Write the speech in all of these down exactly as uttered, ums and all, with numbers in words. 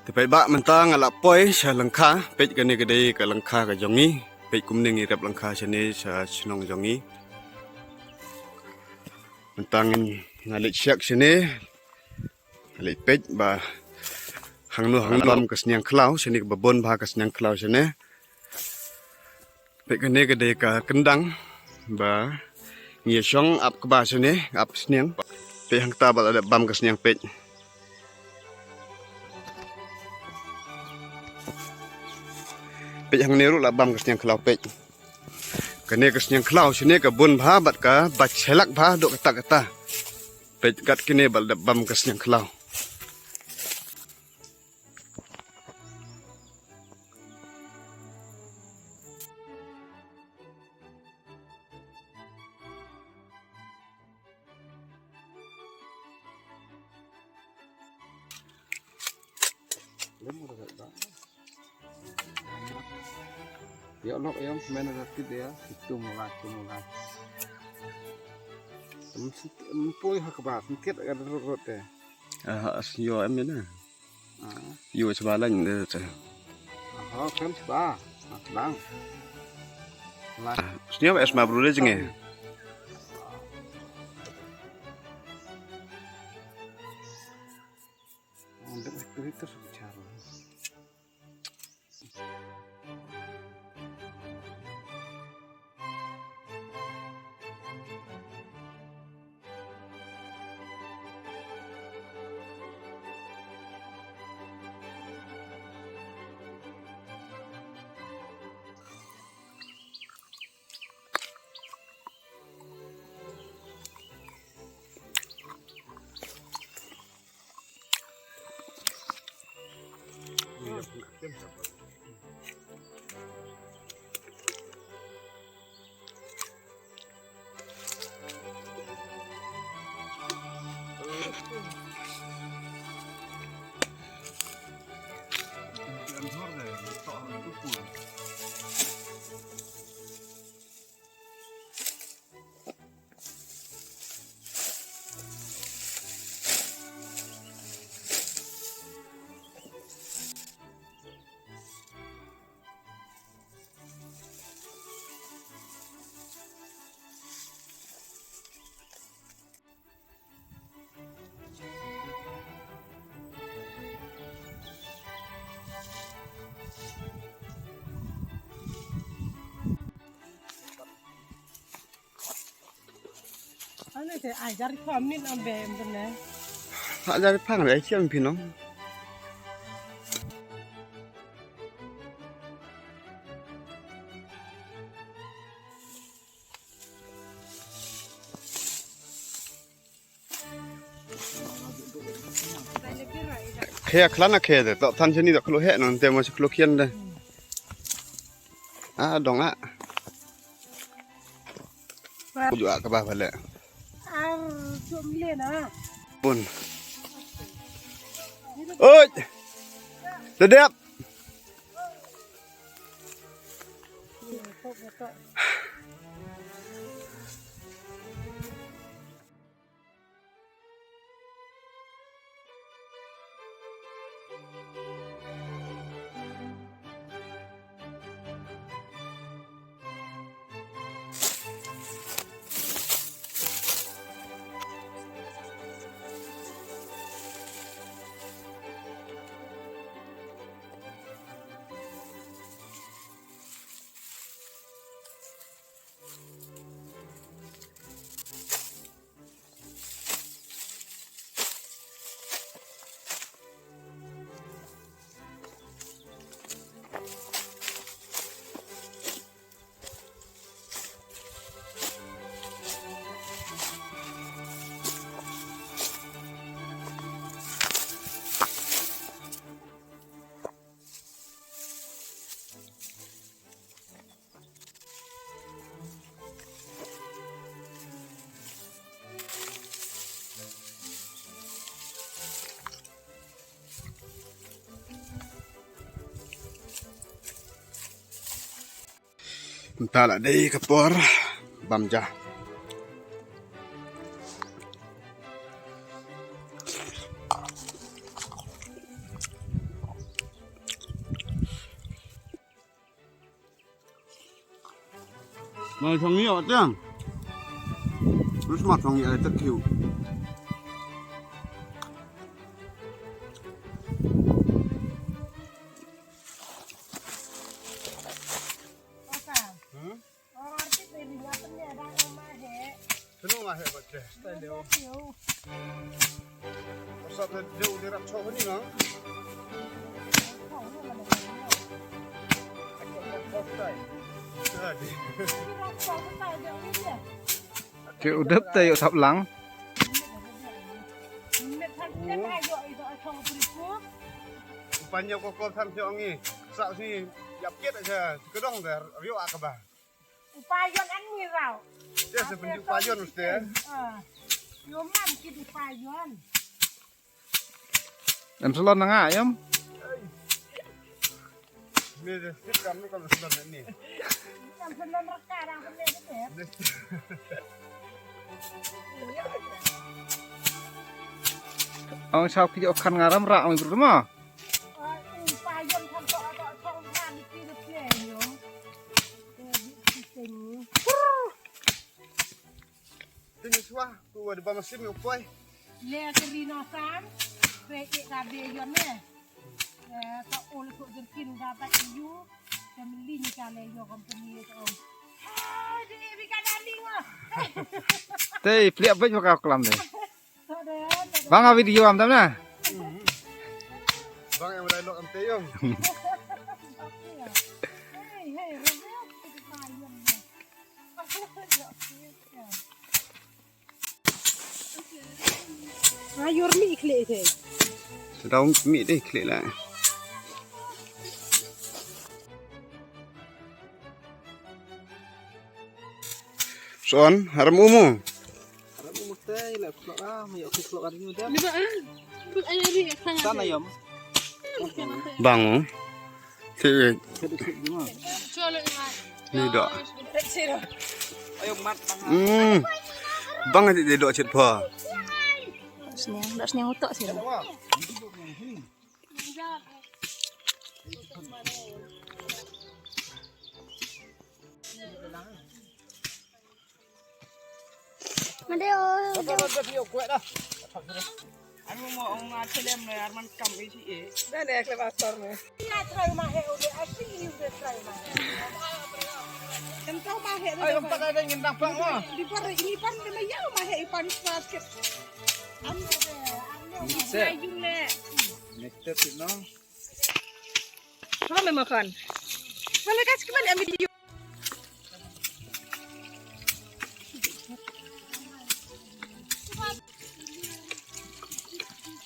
Te peit ba mynta nga la poi sha lyngkha, peit kane ka dei ka lyngkha ka jong ngi. Peit kumne ngi rep lyngkha shane sha shnong jong ngi. Mynta ngin nga leit shek shane, nga leit peit ba hangno hangno bam ka sniang khlaw shane, kaba bun bha ka sniang khlaw shane. Peit kane ka dei ka kyndang ba ngi ïa shong ap kba shane, ap sniang. Peit hangta ba la dep bam ka sniang, peit. Peit hangne ruh la bam ka sniang khlaw, peit. Kane ka sniang khlaw shane ka bun bha bad kaba shelak bha haduh katta katta. Peit kat kine ba la dep bam ka sniang khlaw. Ïa lok ïa men da kit ïa, kitu mula, kitu mula. Em, em, poi ha kaba, em, kit ka rut rut te. Ah, as yo em na. Ah. Yo sba lain de te. Ah, kan sba. Ah, bang. Lah. Snia es ma bru de jenge. Untuk itu itu bicara. Ane te ai jari phang min am be em tene. Ha jari phang re chiam phi nong. Khe khlan a khe de to than chini da khlo he non te mo khlo khian de. A dong a. Ku ju a ka ba bale. Ar chom le na. Bun. Oi. Dedep. Mynta la dei ka por bam ja. Mai thong ïoh tiang. Terus mat thong ïoh tak kiu. Hmm? Kano ma he ba te? Stai leo. Pasal te deu de rap chau ni na. Stai. Stai. Te u dep te ïoh thap lang. Panya ko ko tham te ong i. Sa si ïap kiet aja kedong de rio akaba. Upayon an ni rau. Dia sebentuk upayon, Ustaz. Ah. Yo man kit upayon. Em salon na nga em. Ni de sit kam ni kalau salon ni. Kam salon raka rang ni de. Ong sau ki jo khan ngaram ra ong gru ma. Ah, upayon kan to to to ni ki de yo. Tini swa ku wa de ba masim yo poi. Le kri no san. Pe ke ka be yo ne. Eh, ta ol ko jerkin da ba yu. Ka mli ni ka le yo company to. Ah, di bi ka da ling wa. Te pliak bej ba ka klam de. Bang a video am tam na. Bang em lai lok am te yom. Hey, hey, review. Ha yor mi khle te. Sedang mi deh klik lah. Son, haram umu. Haram umu te, ila klok ah, mayo ki klok ah, ni ba ah. Sana yom. Bang. Ti. Ni dok. Hmm. Bang ti dok chet pha. Sniang, dok sniang utok sih. Madeo. Anu mo ong a chelem le arman kam isi e. Da ne kle pastor me. Ya try ma he ule asi ule try ma he. Kan tau ma he. Ay, kan pakai dengan tampang mo. Di par ini pan de ya ma he ipan basket. Am de am de. Ini set. Ayun le. Next step no. Halo me makan. Halo guys, kemana ambil video?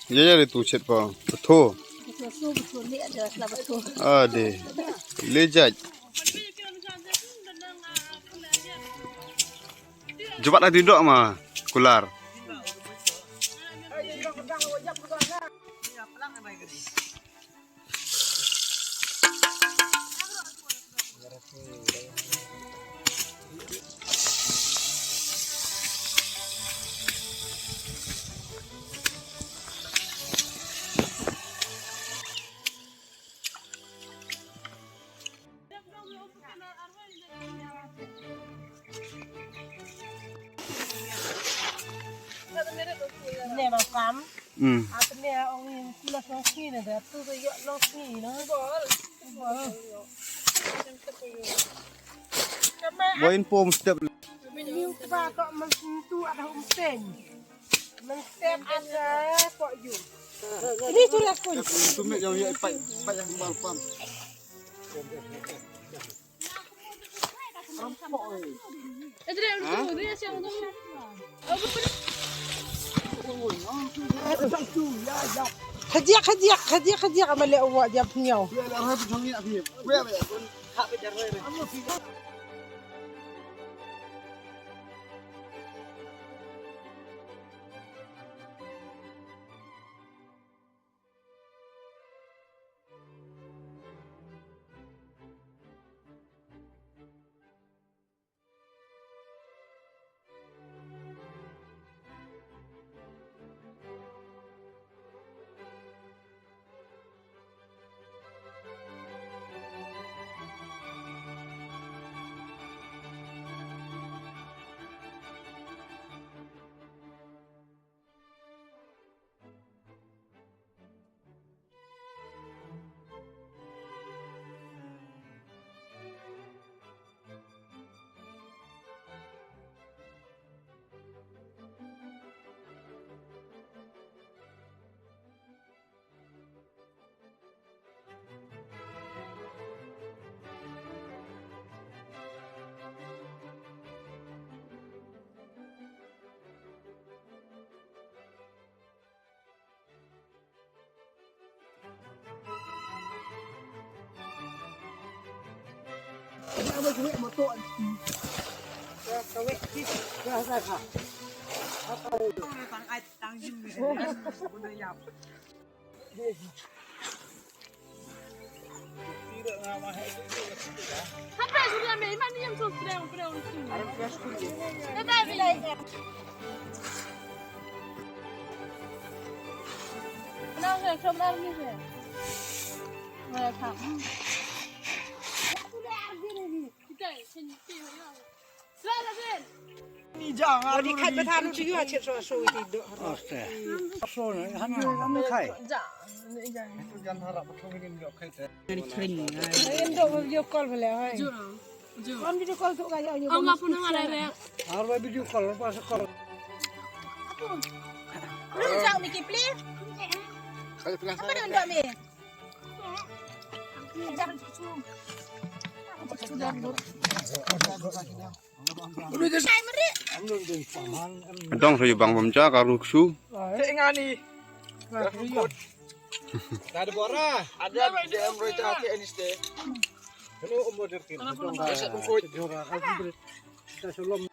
Ye ye tu chet pa. Betul. Ade. Le jaj. Jubat la didok ma kular. Ne ba kam. Hmm. Atne ong in kula song sni ne da tu da yo long sni no. Boin pom step. Ni ba ko man tu ada umpen. Man step ada ko yu. Ini tu lah kun. Tu me jauh ya pai pai yang bal pam. Khajia, khajia, khajia, khajia, ama le wa dia pngiau. Ni jang, ah, di khat ba tharu chi yu a chit so so iti do. Aste. So na, han, han khai. Itu jan harap betul ni ndio khai te. Ngin do video call bele hai. Wan video call tu kaya yu. Ong apa nama re? Har ba video call, pas call. Lu sang mi kipli. Apa dengan do mi? Dong sa yu bang bam cha ka ru ksu. Te ngani. Ada bora. Ada di em roi cha te eniste. Hello, umur derkin. Kita shalom.